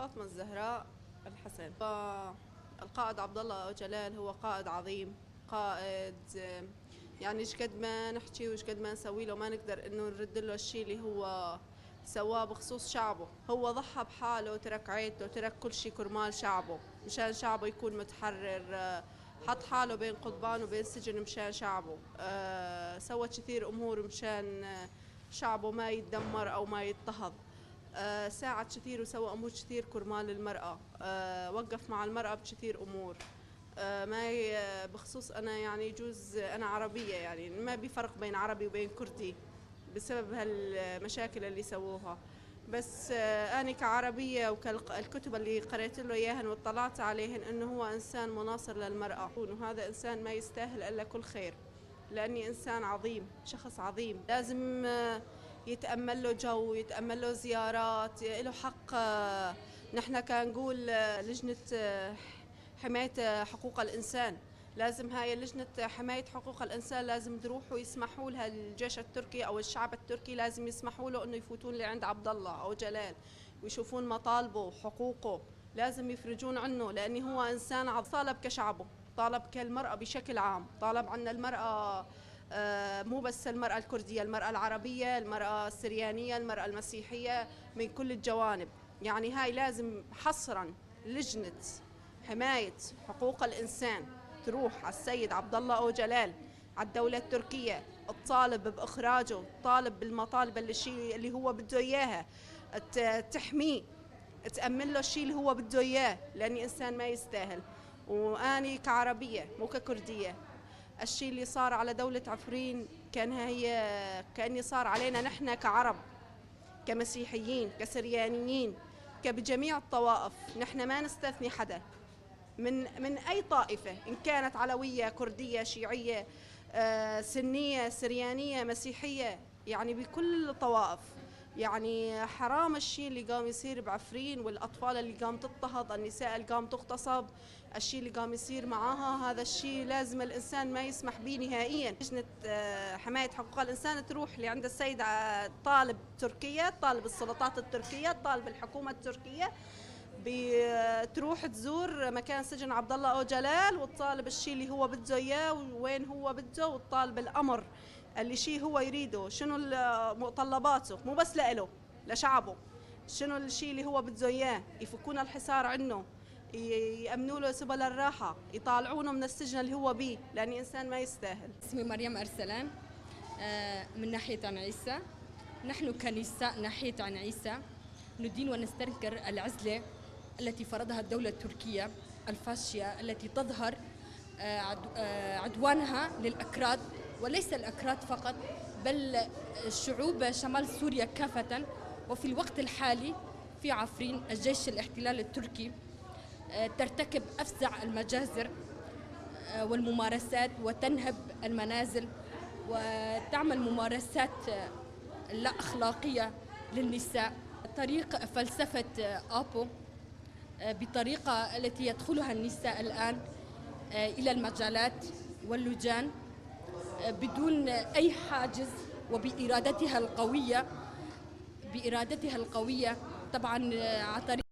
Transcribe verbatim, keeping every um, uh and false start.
فاطمة الزهراء الحسن. القائد عبد الله أوجلال هو قائد عظيم، قائد، يعني، شقد ما نحكي وشقد ما نسوي له، ما نقدر إنه نرد له الشي اللي هو سواه بخصوص شعبه. هو ضحى بحاله، ترك عيلته، ترك كل شي كرمال شعبه، مشان شعبه يكون متحرر. آه، حط حاله بين قضبان وبين سجن مشان شعبه. آه، سوى كثير أمور مشان، آه، شعبه ما يتدمر أو ما يضطهد. آه، ساعد كثير وسوى أمور كثير كرمال المرأة. آه، وقف مع المرأة بكثير أمور. آه، ما ي-، بخصوص أنا، يعني، يجوز أنا عربية، يعني، ما بفرق بين عربي وبين كردي بسبب هالمشاكل اللي سووها. بس، آه، أنا كعربية وكالكتب اللي قريت له إياهن واطلعت عليهن، إنه هو إنسان مناصر للمرأة، وإنه هذا إنسان ما يستاهل إلا كل خير، لأني إنسان عظيم، شخص عظيم. لازم، آه، يتأمل له جو، يتأمل له زيارات، له حق. آه، نحن كان نقول، آه، لجنة، آه، حماية، آه، حقوق الإنسان. لازم هاي اللجنة حماية حقوق الإنسان لازم تروح ويسمحوا لها الجيش التركي أو الشعب التركي، لازم يسمحوا له إنه يفوتون لعند عبد الله أو جلال ويشوفون مطالبه وحقوقه. لازم يفرجون عنه، لأن هو إنسان عظ-، طالب كشعبه، طالب كالمرأة بشكل عام، طالب عن المرأة، آه، مو بس المرأة الكردية، المرأة العربية، المرأة السريانية، المرأة المسيحية، من كل الجوانب. يعني، هاي لازم حصرًا لجنة حماية حقوق الإنسان تروح على السيد عبد الله أوجلال، على الدولة التركية، تطالب بإخراجه، تطالب بالمطالب اللي شي اللي هو بده إياها، ت-، تحميه، تأمن له الشي اللي هو بده إياه، لأني إنسان ما يستاهل. وأني كعربية، مو ككردية، الشي اللي صار على دولة عفرين كان هي، كأني صار علينا نحن كعرب، كمسيحيين، كسريانيين، كبجميع الطوائف. نحن ما نستثني حدا من، من أي طائفة، إن كانت علوية، كردية، شيعية، آه، سنية، سريانية، مسيحية، يعني، بكل الطوائف. يعني، حرام الشي اللي قام يصير بعفرين، والأطفال اللي قام تضطهد، النساء اللي قام تغتصب، الشي اللي قام يصير معاها، هذا الشي لازم الإنسان ما يسمح بيه نهائيًا. لجنة، آه، حماية حقوق الإنسان تروح لعند السيد، آه، طالب تركيا، طالب السلطات التركية، طالب الحكومة التركية، بتروح تزور مكان سجن عبد الله أوجلال وتطالب الشي اللي هو بده إياه ووين هو بده، وتطالب الأمر اللي شي هو يريده، شنو ال-، متطلباته، مو بس لإله، لشعبه. شنو الشي اللي هو بده إياه؟ يفكون الحصار عنه، ي-، يأمنوا له سبل الراحة، يطالعونه من السجن اللي هو بيه، لأني إنسان ما يستاهل. اسمي مريم أرسلان، آه، من ناحية عنعيسى. نحن كنساء ناحية عنعيسى ندين ونستنكر العزلة التي فرضها الدولة التركية الفاشية، التي تظهر، آه، عد-، آه، عدوانها للأكراد، وليس الأكراد فقط، بل شعوب شمال سوريا كافة. وفي الوقت الحالي في عفرين الجيش الاحتلال التركي، آه، ترتكب أفزع المجازر، آه، والممارسات، وتنهب المنازل، وتعمل ممارسات، آه، لا أخلاقية للنساء. طريق فلسفة، آه، آبو، آه، بطريقة التي يدخلها النساء الآن، آه، إلى المجالات واللجان، آه، بدون أي حاجز، وبإرادتها القوية، بإرادتها القوية طبعًا، آه، عن طريق